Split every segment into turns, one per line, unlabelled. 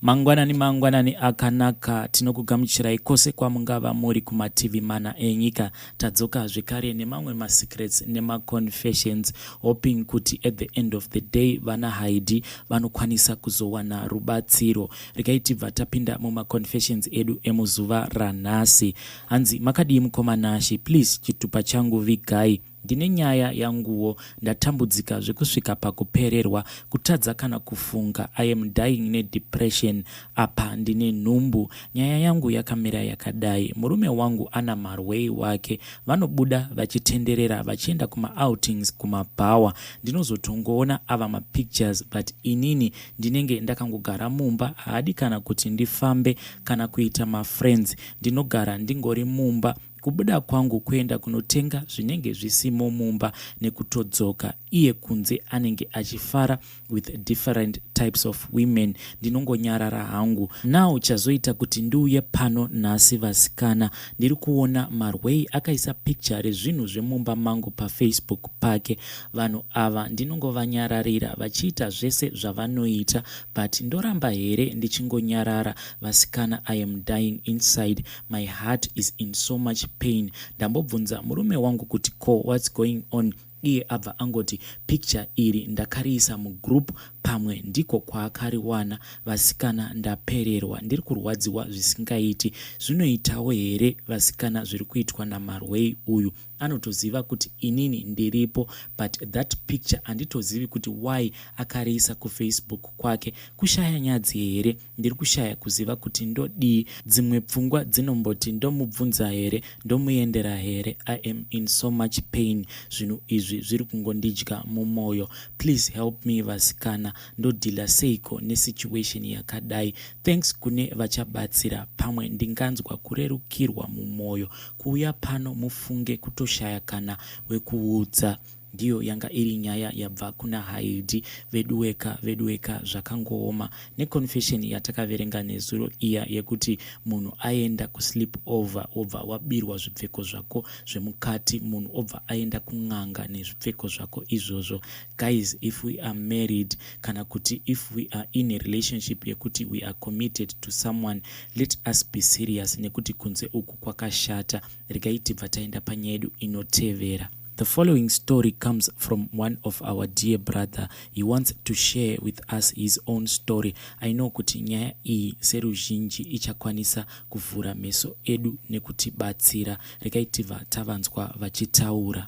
Mangwanani mangwanani akanaka, tinokugamuchirai kwose kwamungava muri kumativi mana enyika. Tadzoka zvekare nemamwe masecrets nemaconfessions, hoping kuti at the end of the day vana Heidi vanokwanisa kuzowana rubatsiro. Regai tibva tapinda mumaconfessions edu emuzuva ranhasi. Hanzi makadii mukoma Nashy, please chitupa changu vigai. Ndine nyaya yanguwo, ndatambudzika zvekusvika pakupererwa, kutadza kana kufunga, I am dying nedepression, apa ndine nhumbu. Nyaya yangu yakamira yakadai, murume wangu ana marwei wake, vanobuda vachitenderera vachienda kumaoutings kumabhawa. Ndinozotongoona ava mapictures but inini ndinenge ndakangogara mumba, haadi kana kuti ndifambe kana kuita mafriends, ndinogara ndingori mumba. Kubuda kwangu kuenda kunotenga zvinenge zvisimo mumba nekutodzoka iye kunze anenge achifara with different types of women, ndinongonyarara hangu. Now chazoita kuti ndiuye pano nhasi vasikana, ndiri kuona Marwei akaisa picture rezvinhu zvemumba mangu paFacebook pake. Vanhu ava ndinongovanyararira vachiita zvese zvavanoita but ndoramba here ndichingonyarara vasikana? I am dying inside, my heart is in so much pain. Ndambobvunza murume wangu kuti ko what's going on, iye abva angoti picture iri ndakariisa mugroup, pamwe ndiko kwaakariwana. Vasikana, ndapererwa, ndiri kurwadziwa zvisingaiti. Zvinoitawo here vasikana zviri kuitwa naMarwei uyu? Anotoziva kuti inini ndiripo but that picture handitozivi kuti why akariisa kuFacebook kwake. Kushaya nyadzi here? Ndiri kushaya kuziva kuti ndodii. Dzimwe pfungwa dzinomboti ndomubvunza here, ndomuendera here? I am in so much pain, zvinhu izvi zviri kungondidya mumwoyo. Please help me vasikana, ndodeala seiko nesituation yakadai? Thanks kune vachabatsira, pamwe ndinganzwa kurerukirwa mumwoyo. Kuuya pano mufunge kutoshaya kana wekuudza. Ndiyo yanga iri nyaya yabva kuna Haidi. Veduweka, veduweka, zvakangooma. Neconfession yatakaverenga nezuro iya yekuti munhu aenda kusleep over, wobva wabirwa zvipfeko zvako zvemukati, munhu obva aenda kun'anga nezvipfeko zvako izvozvo. Guys, if we are married kana kuti if we are in a relationship yekuti we are committed to someone, let us be serious nekuti kunze uku kwakashata. Regai tibva taenda panyaya yedu inotevera. The following story comes from one of our dear brother. He wants to share with us his own story. I know kuti nyaya iyi seruzhinji ichakwanisa kuvhura meso edu nekutibatsira. Regai tibva tavanzwa vachitaura.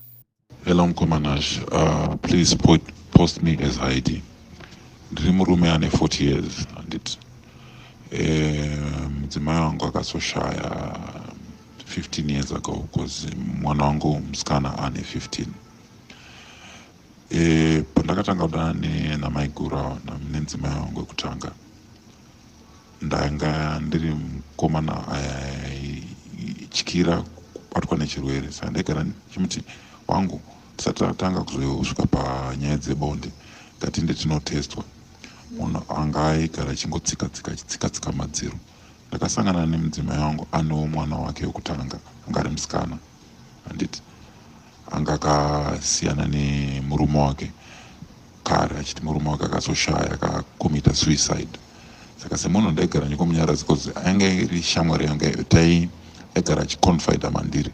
Hello Mukoma Nash, please post me as Heidi. Ndiri murume ane 40 years handiti. Mudzimai wangu akazoshaya 15 years ago because mwana wangu musikana ane 15. Pandakatanga kudanana namaiguru nemudzimai wangu wekutanga, ndanga ndiri mukomana aityira kubatwa nechirwere, saka ndaigara ndichimuti, "Wangu, tisati tatanga kuzosvika panyaya dzebonde, ngatinde tinotestwa." Munhu anga aigara achingotsika tsika, achitsika tsika madziro. Ndakasangana nemudzimai wangu anewo mwana wake wekutanga, anga ari musikana handiti. Anga akasiyana nemurume wake kare, achiti murume wake akazoshaya, akacommita suicide. Saka semunhu ndaigara ndingomunyaradza because ainge iri shamwari yangu, tai aigara achiconfida mandiri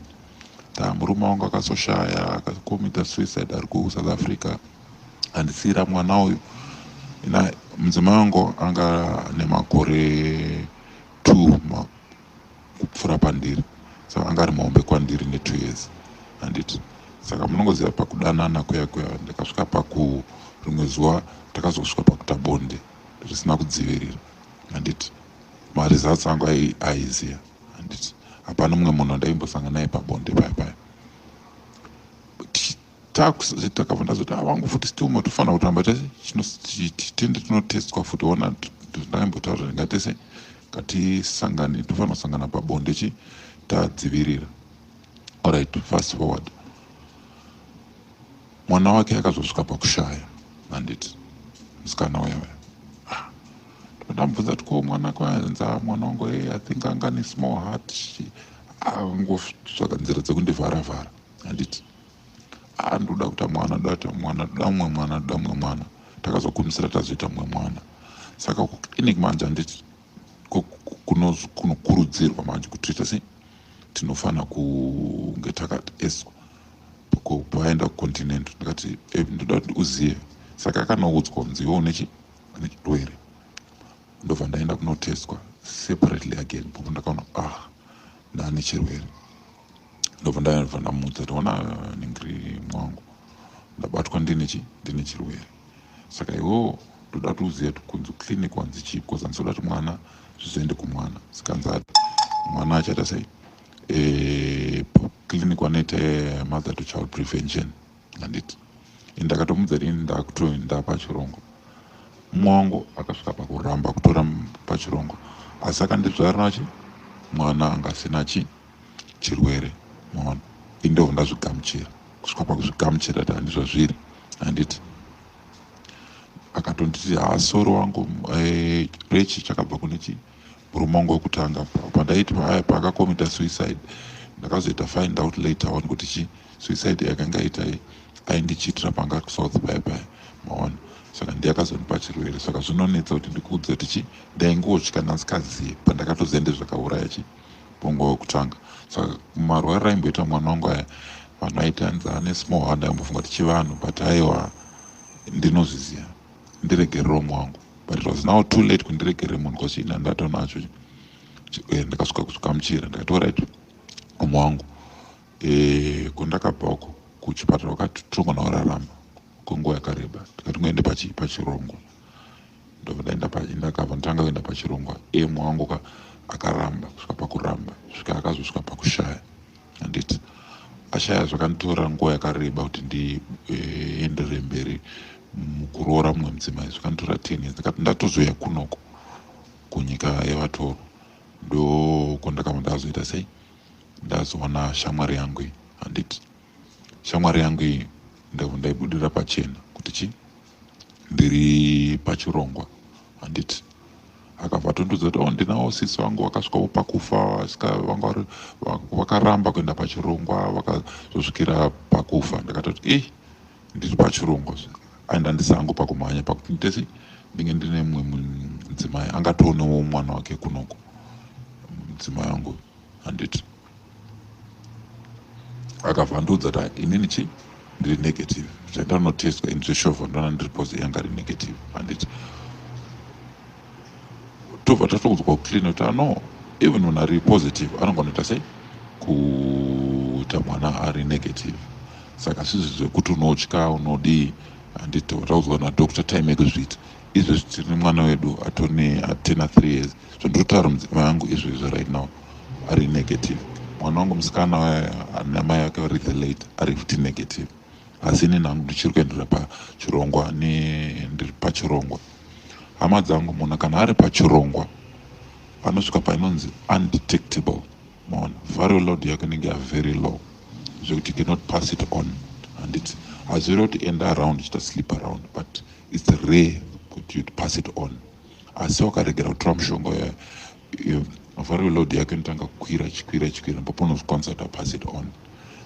ta murume wangu akazoshaya, akacommita suicide, ari kuSouth Africa, andisiyira mwana uyu. Ina mudzimai wangu anga nemakore 2 kupfuura pandiri, saka anga ari muhombe kwandiri ne2 years handiti. Saka munongoziva pakudanana kuya kuya, ndakasvika paku rimwe zuva takazosvika pakuita bonde risina kudzivirira handiti. Maresults angu aiziya handiti. Hapana mumwe munhu andaimbosangana naye pabonde paya paya. Takabva ndazoti, "Avangu, futi still tofanira kuramba tiende tinotestwa futi." Ona, ndaimbotaura ngatese ngatisangane, tofanira kusangana pabonde chi tadzivirira. Alright, fast forward, mwana wake akazosvika pakushaya handiti, musikana uya uya. Ah, ndamubvunza kuti ko mwana kwanza, mwana wangu, I think anga nesmall heart. Angotsvaka nzira dzekundivhara vhara handiti. Ah, ndoda kuita mwana, ndoda kuita mwana, ndoda mumwe mwana, ndoda mumwe mwana. Takazogumisira tazoita mumwe mwana. Saka kuclinic manje handiti. Kunokurudzirwa manje kuti toita sei? Tinofanira kunge takatestwa. Paenda kucontinent, ndikati, "Ndoda kuti uzive." Saka akanoudzwa kunzi, "Iwe une chirwere." Ndobva ndaenda kunotestwa separately again. Popo ndakaona, ah, ndaane chirwere. Ndobva ndabva ndamuudza kuti, "Ona, ningiri mwangu, ndabatwa ndine chirwere. Saka iwewo ndoda kuti uzive kuti kunzi clinic wanzi chii, because handisoda kuti mwana zvizoende kumwana." Sikanzi mwana achaita sei? Clinic vanoita mother to child prevention, handiti? Ndakatomudza kuti ini ndakutoenda pachirongwa. Mumwe wangu akasvika pakuramba kutora pachirongwa, asi akandizvarira chi mwana anga asina chi chirwere. Maona, ini ndobva ndazvigamuchira, kusvika pakuzvigamuchira kuti handizvo zviri, handiti? Akatonditi, "Haasori wangu, rechi chakabva kune chi murume wangu wekutanga." Pandaiti paya paakakomita suicide, ndakazoita find out later on kuti chi suicide yakanga ita aindichitira panga kuSouth paya paya, maona? Saka ndiye akazondipa chirwere. Saka zvinonetsa kuti ndikuudze kuti chi ndaingotya, ndasikazive. Pandakatoziva ndezvakauraya chi bongo wekutanga. Saka marwariro aimboita mwana wangu aya, vanhu vaiti anzi ane small heart, aimbofunga kuti chivanhu, but aiwa, ndinozviziva. Ndiregerero mwangu, but it was now too late kundiregerere munhu, because ini handatonacho. Ndakasvika kuzvikamuchira, ndakati, "Alright, umwe wangu." Kundakabva uko kuchipatara wakati tinogona kurarama kwenguva yakareba. Ndikati, "Ngoende pachirongwa." Ndobva ndaenda, ndakabva ndotanga kuenda pachirongwa. Emwe wangu akaramba kusvika pakuramba, svika akazosvika pakushaya, handiti? Ashaya, zvakanditora nguva yakareba kuti ndienderere mberi mukuroora mumwe mudzimai. Zvakanditora 10 years. Ndakati ndatozoya kunoko kunyika yevatorwa, ndokondakabva ndazoita sei? Ndazoona shamwari yangu iyi, handiti? Shamwari yangu iyi, ndabva ndaibudira pachena kuti chi ndiri pachirongwa, handiti? Akabva atondiudza kuti, "Oh, ndinawo sisi vangu vakasvikawo pakufa, vanga vakaramba kuenda pachirongwa, vakazosvikira pakufa." Ndakatoti, "Ei, ndiri pachirongwa." Aenda ndisango pakumhanya pakuti nditesi ndinge ndine mumwe mudzimai angatoonewo mwana wake kunoko, mudzimai wangu, handiti? Akabva andiudza kuti inini chi ndiri negative. Zvaindanotestwa ini zveshovha, ndona ndiri positive, yanga ri negative, handiti? Tobva tatoudzwa kuclinic kuti ano even munhu ari positive anogona kuita sei? Kuita mwana ari negative. Saka zvizvi zvekuti unotya unodii, handiti? Taudzwa nadoctor time yekuzviita izvezvi. Tiri mwana wedu atone atena 3 years. Zvandinotaura, mudzimai wangu izvezvi right now ari negative. Mwana wangu musikana namai vake vari the late ari futi negative. Asi ini nangu ndichiri kuendera pachirongwa, ndiri pachirongwa. Hama dzangu, munhu kana ari pachirongwa anosvika painonzi undetectable, maona? Viral load yake inenge yavery low zvekuti you cannot pass it on, handiti? Hazvirevi kuti enda around ichita sleep around, but it's rare kuti you'd pass it on. Asi wakaregera kutora mushonga, viral load yake inotanga kukwira, ichikwira, ichikwira, ndipo unozokwanisa kuti pass it on.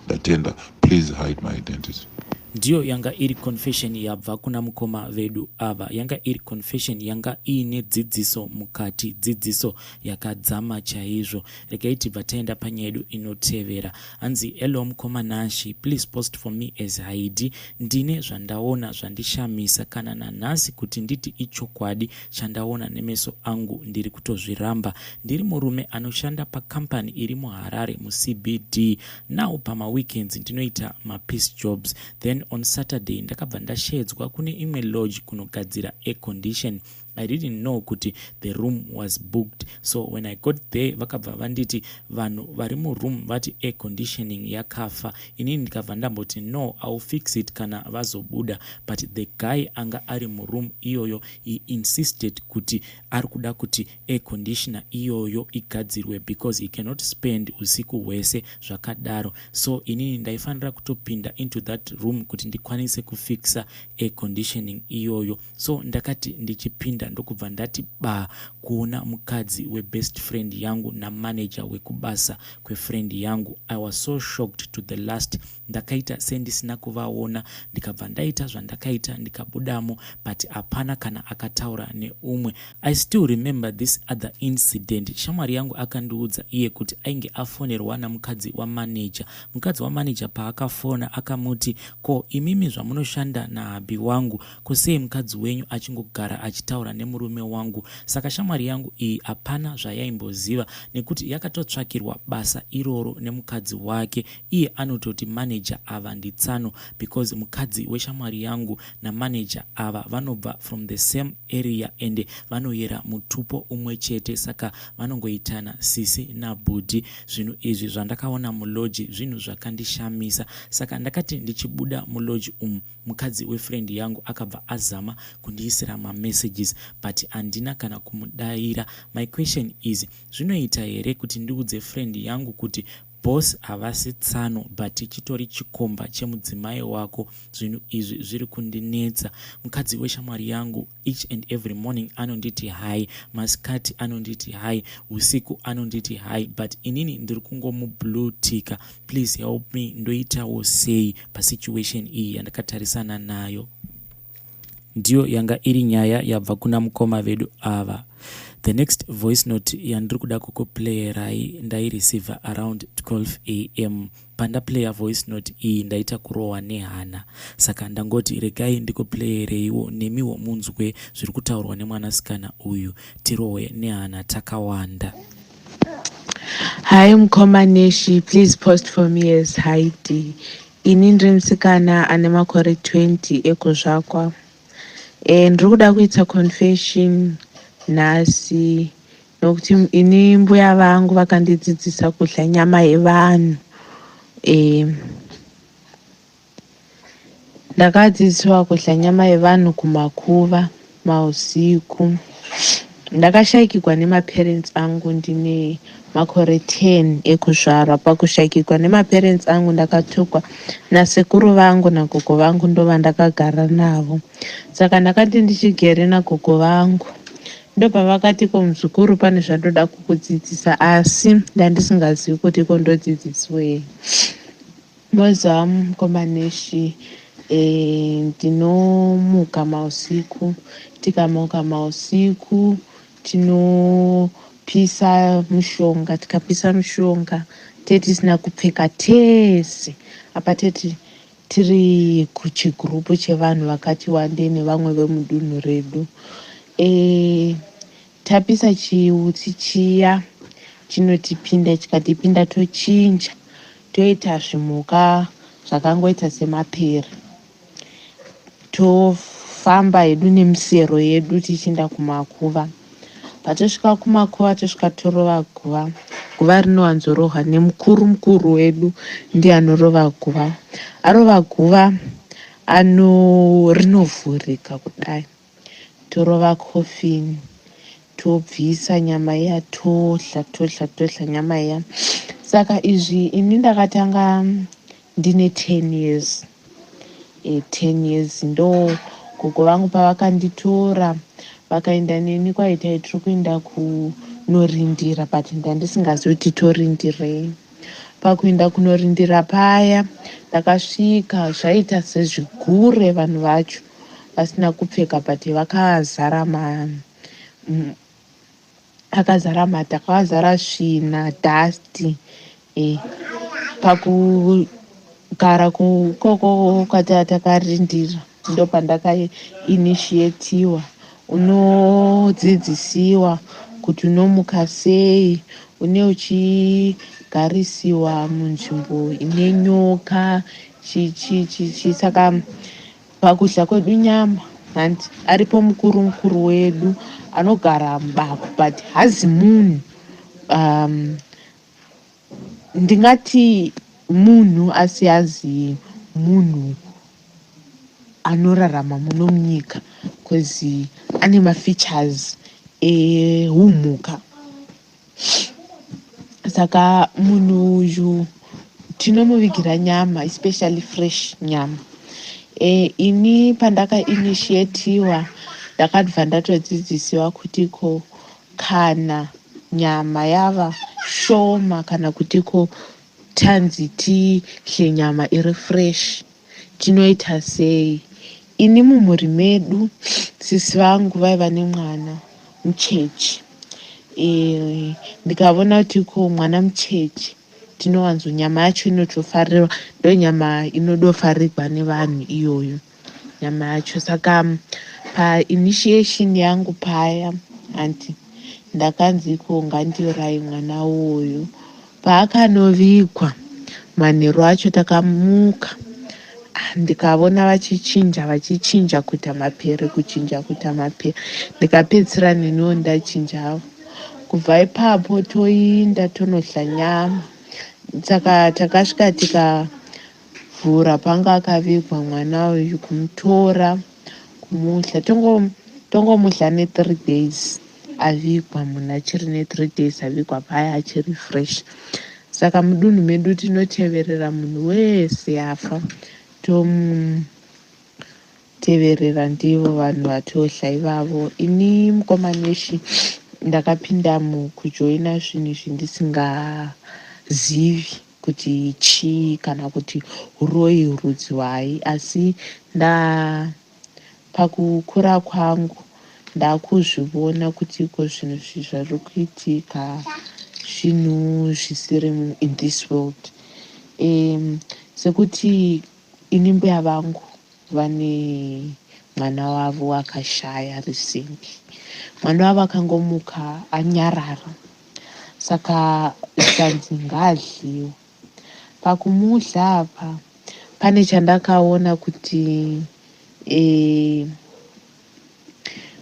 Ndatenda. Please hide my identity.
Ndiyo yanga iri confession yabva kuna mukoma vedu ava. Yanga iri confession yanga iine dzidziso mukati, dzidziso yakadzama chaizvo. Regai tibva taenda panyaya yedu inotevera. Hanzi, "Hello mukoma Nashi, please post for me as Haidi. Ndine zvandaona zvandishamisa. Kana nanhasi kuti nditi ichokwadi chandaona nemeso angu, ndiri kutozviramba. Ndiri murume anoshanda pakambani iri muHarare muCBD. Now pamaweekends ndinoita mapiece jobs. Then on Saturday ndakabva ndashedzwa kune imwe lodge kunogadzira air condition. I didn't know kuti the room was booked. So when I got there, vakabva vanditi vanhu vari muroom vati air conditioning yakafa. Inini ndikabva ndamboti, 'No, I will fix it kana vazobuda.' But the guy anga ari muroom iyoyo, he insisted kuti ari kuda kuti air conditioner iyoyo igadzirwe because he cannot spend usiku hwese zvakadaro. So inini ndaifanira kutopinda into that room kuti ndikwanise kufixa air conditioning iyoyo. So ndakati ndichipinda ndokubva ndati ba kuona mukadzi webest friend yangu namanager wekubasa kwefriend yangu. I was so shocked to the last. Ndakaita sendisina kuvaona ndikabva ndaita zvandakaita ndikabudamo, but hapana kana akataura neumwe. I still remember this other incident. Shamwari yangu akandiudza iye kuti ainge afonerwa namukadzi wamanager. Mukadzi wamanager paakafona akamuti, "Ko imimi zvamunoshanda nahubby wangu, kusei mukadzi wenyu achingogara achitaura nemurume wangu?" Saka shamwari yangu iyi hapana zvayaimboziva nekuti yakatotsvakirwa basa iroro nemukadzi wake. Iye anototi manager ava nditsano because mukadzi weshamwari yangu namanager ava vanobva from the same area and vanoyera mutupo umwe chete, saka vanongoitana sisi nabhudhi. Zvinhu izvi zvandakaona mulodge zvinhu zvakandishamisa. Saka ndakati ndichibuda mulodge umu, mukadzi wefriend yangu akabva azama kundiisira mamessages, but handina kana kumudayira. My question is, zvinoita here kuti ndiudze friend yangu kuti boss havasi tsano but chitori chikomba chemudzimai wako? Zvinhu izvi zviri kundinetsa. Mukadzi weshamwari yangu each and every morning anonditi hi, masikati anonditi hi, usiku anonditi hi, but inini ndiri kungomublueticka. Please help me, ndoitawo sei pasituation iyi yandakatarisana nayo? Ndiyo yanga iri nyaya yabva kuna mukoma vedu ava. The next voice note yandiri kuda kukuplayerai ndaireceiva around 12 a.m. Pandaplaya voice note iyi ndaita kurohwa nehana, saka ndangoti regai ndikuplayereiwo nemiwo munzwe zviri kutaurwa nemwanasikana uyu, tirohwe nehana takawanda.
Hi Mukoma Neshi, please post for me as Heidi. Ini ndiri musikana ane makore 20 ekuzvarwa. Ndiri kuda kuita confession nhasi nokuti ini mbuya vangu vakandidzidzisa kudya nyama yevanhu. Ndakadzidziswa kudya nyama yevanhu kumakuva mausiku. Ndakashayikirwa nemaparents angu ndine makore 10 ekuzvarwa. Pakushayikirwa nemaparents angu ndakatukwa nasekuru vangu nagogo vangu, ndova ndakagara navo. Saka ndakati ndichigere nagogo vangu, ndopavakati, "Ko muzukuru, pane zvandoda kukudzidzisa," asi ndandisingazivi kuti ko ndodzidziswei. Moziva Mukoma Neshi, ndinomuka mausiku. Tikamuka mausiku tinopisa mushonga. Tikapisa mushonga tetisina kupfeka tese. Apa teti tiri kuchigurupu chevanhu vakati wandei nevamwe vemudunhu redu. Tapisa chiutsi chiya chinotipinda, chikatipinda tochinja toita zvimhuka zvakangoita semapere. Tofamba hedu nemisero yedu tichienda kumakuva. Patosvika kumakuva tosvika torova guva. Guva rinowanzorohwa nemukuru mukuru wedu, ndiye anorova guva. Arova guva ano rinovhurika kudai, torova coffin, tobvisa nyama iya, todya, todya, todya nyama iya. Saka izvi ini ndakatanga ndine 10 years. 10 years ndo gogo vangu pavakanditora vakaenda neni kwaitai tiri kuenda kunorindira, but ndandisingazivi kuti torindirei. Pakuenda kunorindira paya ndakasvika zvaita sezvigure, vanhu vacho vasina kupfeka but vakazara ma akazara madhaka, akazara svina, dust. Pakugara kukoko kwatakarindira ndo pandakainitiatiwa. Unodzidzisiwa kuti unomuka sei, une uchigarisiwa munzvimbo ine nyoka, chichi chichi. Saka pakudya kwedu nyama, handi aripo mukuru mukuru wedu anogara mubako, but hazi munhu, ndingati munhu asi hazi munhu anorarama muno munyika because ane mafeatures ehumhuka. Saka munhu uyu tinomuvigira nyama, especially fresh nyama. Ini pandakainitiatiwa Ndakabva ndatodzidzisiwa kuti ko kana nyama yava shoma kana kuti ko tanzi tidye nyama iri fresh tinoita sei. Ini mumhuri medu sisi vangu vaiva nemwana muchechi. Ndikavona kuti ko mwana muchechi tinowanzo nyama yacho inotofarirwa, ndonyama inodofarirwa nevanhu iyoyo nyama yacho. Saka painitiation yangu paya anti ndakanzi ko ngandiurai mwana uyu. Paakanovigwa manheru acho takamuka ndikavona vachichinja vachichinja kuita mapere, kuchinja kuita mapere, ndikapedzisira neniwo ndachinjawo. Kubva ipapo toinda tonodya nyama. Saka takasvika tikavhura panga akavigwa mwana uyu, kumutora kumudya, tongomudya ne3 days avigwa. Munhu achiri ne3 days avigwa paya achiri fresh. Saka mudunhu medu tinoteverera munhu wese afa, tomuteverera, ndivo vanhu vatodya ivavo. Ini mukomaneshi ndakapinda mukujoina zvinhu izvi ndisingazivi kuti chii kana kuti uroyi rudzi hwai, asi pakukura kwangu ndakuzvivona kuti iko zvinhu izvi zvari kuitika zvinhu zvisiri in this world. Sekuti ini mbuya vangu vane mwana wavo akashaya recently. Mwana wavo akangomuka anyarara, saka zvikanzi ngaadyiwe. Pakumudya apa pane chandakaona kuti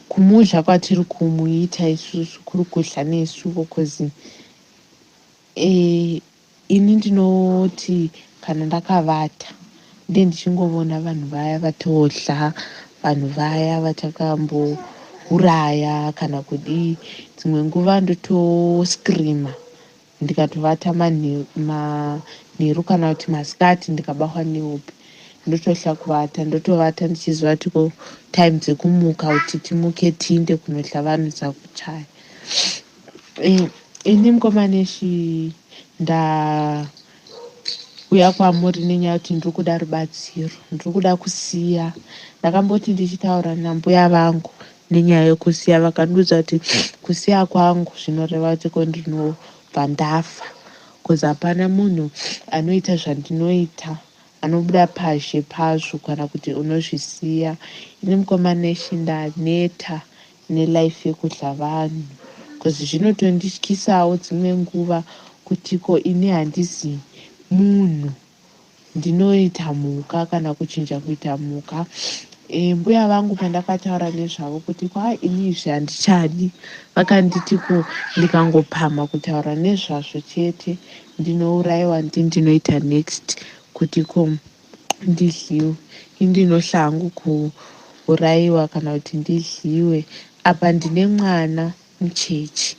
kumudya kwatiri kumuita isusu kuri kudya nesuwo, cause ini ndinoti kana ndakavata nde ndichingovona vanhu vaya vatodya, vanhu vaya vatakambouraya kana kudii. Dzimwe nguva ndotoscreama ndikatovata manheru kana kuti masikati, ndikabatwa nehope ndototya kuvata, ndotovata ndichiziva kuti ko time dzekumuka kuti timuke tiinde kunodya vanhu dzakuchaya. Ini mukomaneshi ndauya kwamuri nenyaya yekuti ndiri kuda rubatsiro, ndiri kuda kusiya. Ndakamboti ndichitaura nambuya vangu nenyaya yekusiya, vakandiudza kuti kusiya kwangu zvinoreva kuti ko ndinobva ndafa, because hapana munhu anoita zvandinoita anobuda pazhe pazvo kana kuti unozvisiya. Ini mukomaneshi ndaneta nelife yekudya vanhu, because zvinotondityisawo dzimwe nguva kuti ko ini handizi munhu, ndinoita mhuka kana kuchinja kuita mhuka. Mbuya vangu pandakataura nezvavo kuti kwa ini izvi handichadi, vakanditi ko ndikangopamha kutaura nezvazvo chete ndinourayiwa, ndinoita next kuti ko ndidyiwe. Indinohla hangu kuurayiwa kana kuti ndidyiwe. Apa ndine mwana muchechi,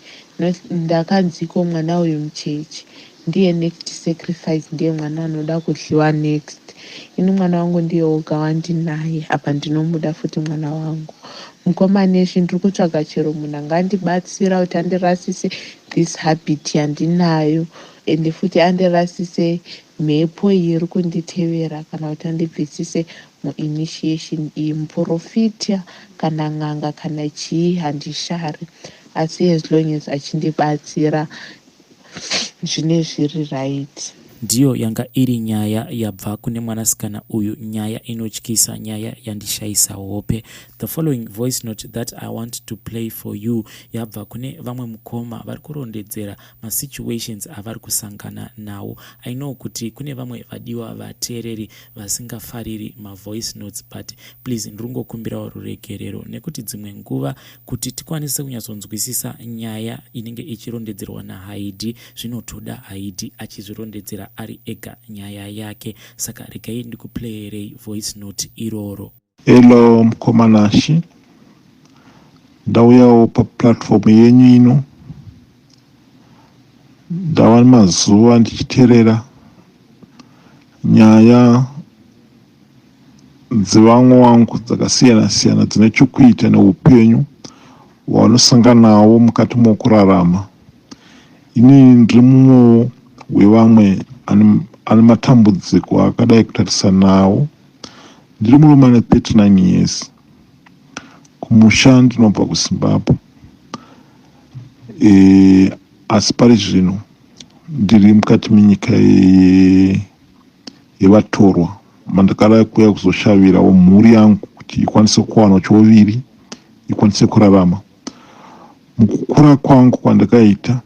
ndakanziko mwana uyu muchechi ndiye next sacrifice, ndiye mwana anoda kudyiwa next. Ini mwana wangu ndiye woga wandinaye, apa ndinomuda futi mwana wangu. Mukomaneshi ndiri kutsvaga chero munhu angandibatsira kuti andirasise this habit yandinayo, ende futi andirasise mhepo iyi iri kunditevera, kana kuti andibvisise muinitiation iyi. Muprofita kana n'anga kana chii handishari, asi as long as achindibatsira zvine zviri right.
Ndiyo yanga iri nyaya yabva kune mwanasikana uyu, nyaya inotyisa, nyaya yandishayisa hope. The following voice note that I want to play for you yabva kune vamwe mukoma vari kurondedzera masituations avari kusangana nawo. I know kuti kune vamwe vadiwa vateereri vasingafariri mavoice notes, but please ndiri kungokumbirawo ruregerero nekuti dzimwe nguva kuti tikwanise kunyatsonzwisisa nyaya inenge ichirondedzerwa naHaidi, zvinotoda Haidi achizvirondedzera ari ega nyaya yake. Saka regai ndikuplayerei voice note iroro.
Hello mukomanashi, ndauyawo paplatform yenyu ino. Ndava mazuva ndichiteerera nyaya. dzevamwe vangu dzakasiyana siyana dzine chokuita neupenyu hwavanosangana nawo mukati mokurarama. Inini ndiri mumwewo wevamwe ane matambudziko akadai kutarisana nawo. Ndiri murume ane 39 years. Kumusha ndinobva kuZimbabwe. E, asi pari zvino ndiri mukati menyika yevatorwa mandakada kuuya kuzoshavirawo mhuri yangu kuti ikwanise kuwana chouviri, ikwanise kurarama. Mukukura kwangu kwandakaita,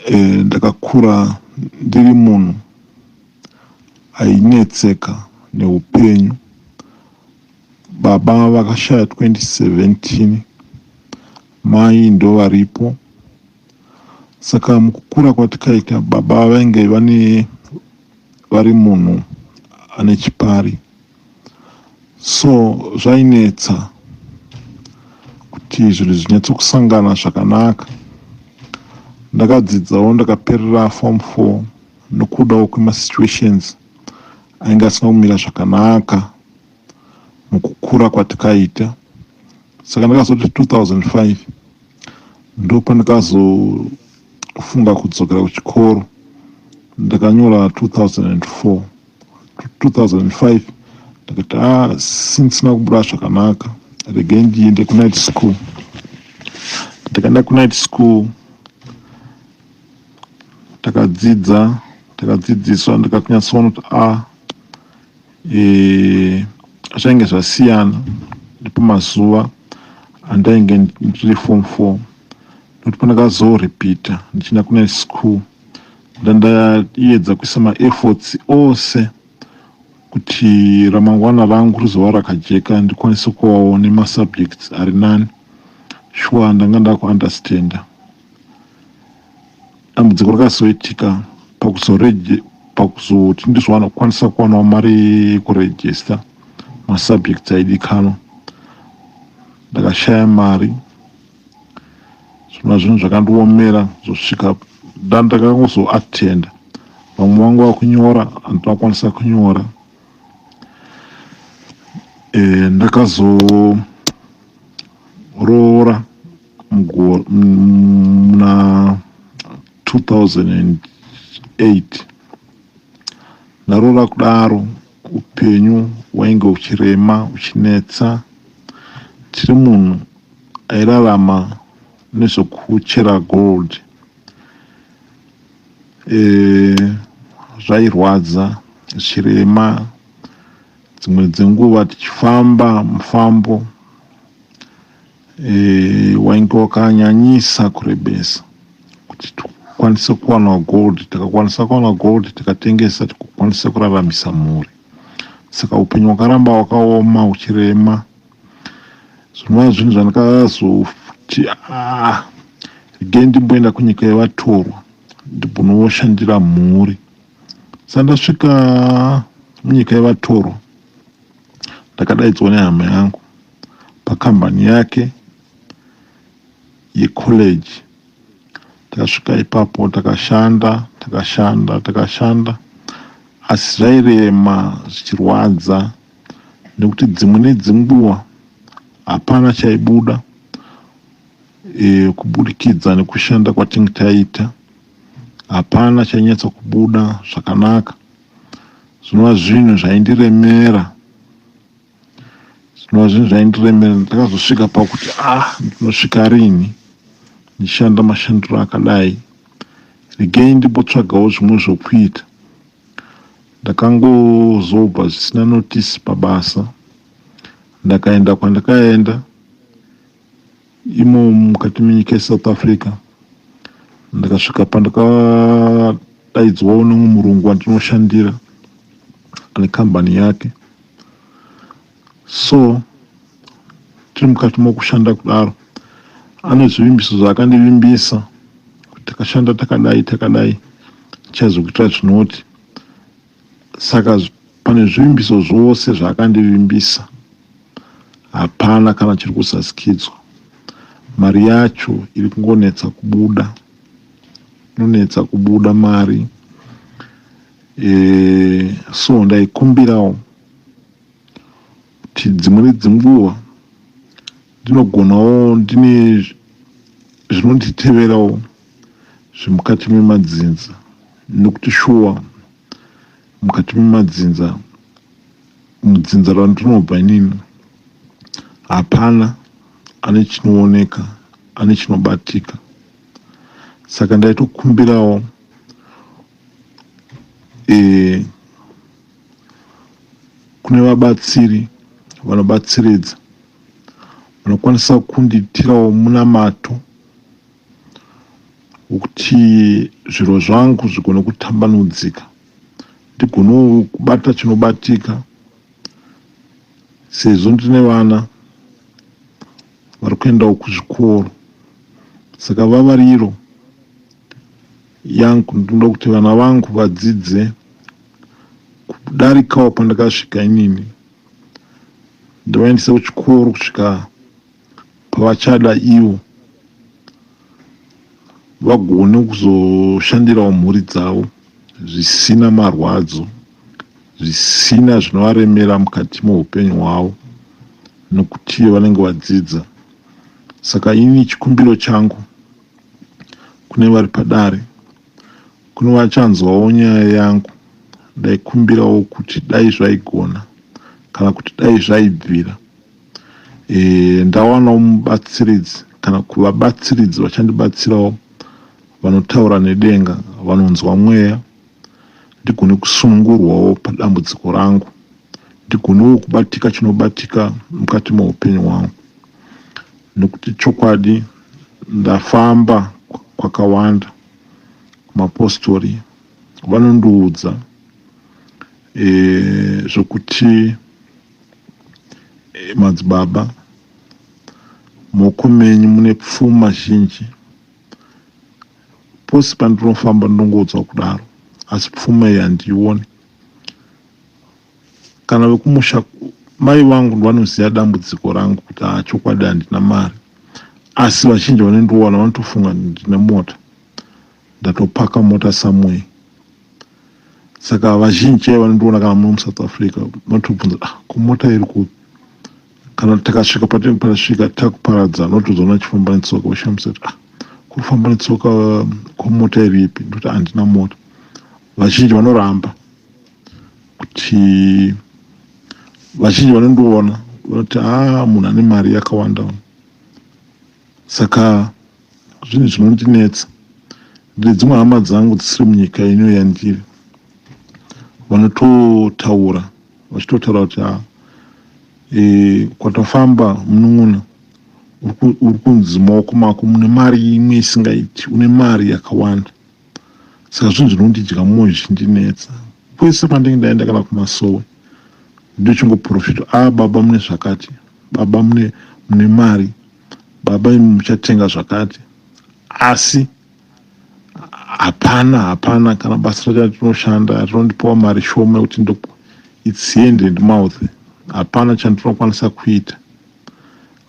e, ndakakura ndiri munhu ainetseka neupenyu. Baba vakashaya 2017, mai ndo varipo. Saka mukukura kwatikaita, baba vainge vane vari munhu ane chipari, so zvainetsa kuti zvinhu zvinyatsokusangana zvakanaka. Ndakadzidzawo, ndakaperera form 4 nokudawo kwemasituations ainge asina kumira zvakanaka mukukura kwatikaita. Saka ndakazoti 2005 ndopandakazofunga kudzokera kuchikoro. Ndakanyora 2004, 2005 ndakati, "Ah, sindisina kubuda zvakanaka, regai ndiende kunight school." Ndakaenda kunight school, takadzidza, takadzidziswa, ndikakunyatsoona kuti a e, zvainge zvasiyana ndipo mazuva andainge ndiri form 4, nokuti pandakazoripita ndichienda kunight school, ndandaedza kuisa maefforts ose kuti ramangwana rangu rizova rakajeka, ndikwanise kuvawo nemasubjects ari nani. Shuwa ndanga ndakuunderstanda. Dambudziko rakazoitika pakuzoti ndizowana kukwanisa kuwanawo mari yekurejista masubjects aidikanwa. Ndakashaya mari, zvinova zvinhu zvakandiomera kuzosvika ndandakangozoatenda. Vamwe vangu vakunyora, handina kukwanisa kunyora. Ndakazoroora muna 2008. Ndaroora kudaro, upenyu hwainge huchirema, uchinetsa. Tiri munhu airarama nezvekuchera gold. Zvairwadza, zvichirema, dzimwe dzenguva tichifamba mufambo wainge wakanyanyisa kurebesa kuti tikwanise kuwana gold. Takakwanisa kuwana gold, tikatengesa, tikakwanisa kuraramisa mhuri. Saka upenyu hwakaramba hwakaoma, uchirema, zvinova zvinhu zvandakazoti, "Ah, regai ndimboenda kunyika yevatorwa, ndimbonoshandira mhuri." Saka ndasvika munyika yevatorwa, ndakadaidzwa nehama yangu pakambani yake yecollege. Takasvika ipapo, takashanda, takashanda, takashanda, asi zvairema, zvichirwadza, nekuti dzimwe nedzinguva hapana chaibuda kubudikidza nekushanda kwatinge taita. Hapana chainyatsa kubuda zvakanaka, zvinova zvinhu zvaindiremera, zvinova zvinhu zvaindiremera. Ndakazosvika pakuti, "Ah, ndinosvika rini ndichishanda mashandiro akadai? Regai ndimbotsvagawo zvimwe zvokuita." Ndakangozobva zvisina notice pabasa, ndakaenda kwandakaenda imo mukati menyika yeSouth Africa. Ndakasvika pandakadaidzwawo nemumwe murungu wandinoshandira ane kambani yake. So tiri mukati mokushanda kudaro, ane zvivimbiso zvaakandivimbisa kuti takashanda takadai takadai, tichazokuitira zvinoti. Saka pane zvivimbiso zvose zvaakandivimbisa, hapana kana chiri kuzasikidzwa. Mari yacho iri kungonetsa kubuda, inonetsa kubuda mari. So ndaikumbirawo.
Nokuti dzimweni dzenguva ndinogonawo ndine zvinonditeverawo zvemukati memadzinza nokuti shuwa mukati memadzinza mudzinza randinobva inini hapana ane chinooneka ane chinobatika saka ndaitokumbirawo e, Kune vabatsiri vanobatsiridza vanokwanisa kundiitirawo munamato wekuti zviro zvangu zvigone kutambanudzika ndigonewo kubata chinobatika sezvo ndine vana vari kuendawo kuzvikoro saka vavariro yangu ndinoda kuti vana vangu vadzidze kudarikawo pandakasvika inini ndavaendesa kuchikoro kusvika pavachada ivo vagone kuzoshandirawo mhuri dzavo zvisina marwadzo zvisina zvinovaremera mukati meupenyu hwavo nokuti vanenge vadzidza saka ini chikumbiro changu kune vari padare Kune vachanzwawo nyaya yangu ndaikumbirawo kuti dai zvaigona kana kuti dai zvaibvira e, ndawanawo mubatsiridzi kana kuvabatsiridzi vachandibatsirawo vanotaura nedenga vanonzwa mweya ndigone kusunungurwawo padambudziko rangu ndigonewo kubatika chinobatika mukati meupenyu hwangu nekuti chokwadi ndafamba kwakawanda Mapostori vanondiudza e, zvokuti e, madzibaba moko menyu mune pfuma zhinji pose pandinofamba ndinongoudzwa kudaro asi pfuma iyi handiioni kana vekumusha mai vangu ndovanoziva dambudziko rangu kuti haa chokwadi handina mari asi vazhinji vanondiona vanotofunga ndine mota ndatopaka mota somewhere saka vazhinji chaivo vanondiona kana muno musouth africa vanotobvunza ah, ko mota iri kupi kana takasvika patinenge patasvika takuparadzana vanotozoona achifamba netsoka voshamisa kuti ah kufamba netsoka ko mota iripi ndoti handina mota vazhinji vanoramba kuti vazhinji vanondiona vanoti haa ah, munhu ane mari yakawanda saka zvinhu zvinondinetsa ndine dzimwe hama dzangu dzisiri munyika ino yandiri vanototaura vachitotaura kuti ah, e, kwatafamba munun'una uri kunzi maoko mako mune mari imwe isingaiti une mari yakawanda saka zvinhu zvinondidya mwoyo zvichindinetsa kwese kwandinge ndaenda kana kumasowe ndochingoprofitwa a ah, baba mune zvakati baba mune mune mari baba imi muchatenga zvakati asi hapana hapana kana basa racho ratinoshanda rinondipiwa mari shoma yekuti ndo its hand and mouth hapana chandinokwanisa kuita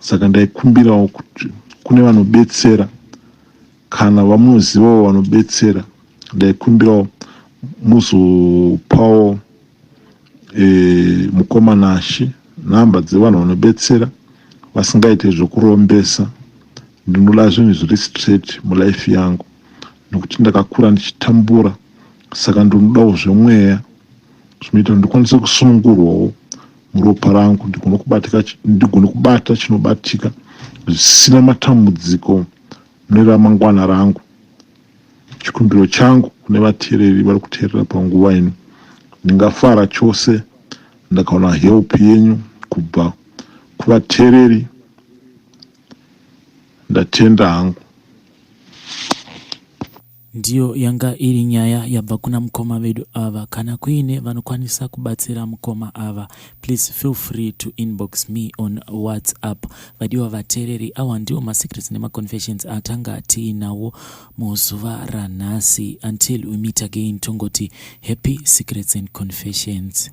saka ndaikumbirawo kuti kune vanobetsera Kana vamunozivawo vanobetsera ndaikumbirawo muzopawo e, mukoma Nashe nhamba dzevanhu vanobetsera vasingaite zvekurombesa. Ndinoda zvinhu zviri straight mulife yangu nekuti ndakakura ndichitambura saka ndinodawo zvemweya zvinoita kuti ndikwanise kusunungurwawo muropa rangu ndigone kubatika ndigone kubata chinobatika zvisina matambudziko Mune ramangwana rangu. Chikumbiro changu kune vateereri vari kuteerera panguva ino, ndingafara chose ndakaona help yenyu kubva kuvateereri. Ndatenda hangu.
Ndiyo yanga iri nyaya yabva kuna mukoma vedu ava. Kana kuine vanokwanisa kubatsira mukoma ava, please feel free to inbox me on WhatsApp. Vadiwa vateereri, awa ndiwo masecrets nemaconfessions atanga tiinawo muzuva ranhasi. Until we meet again, tongoti happy secrets and confessions.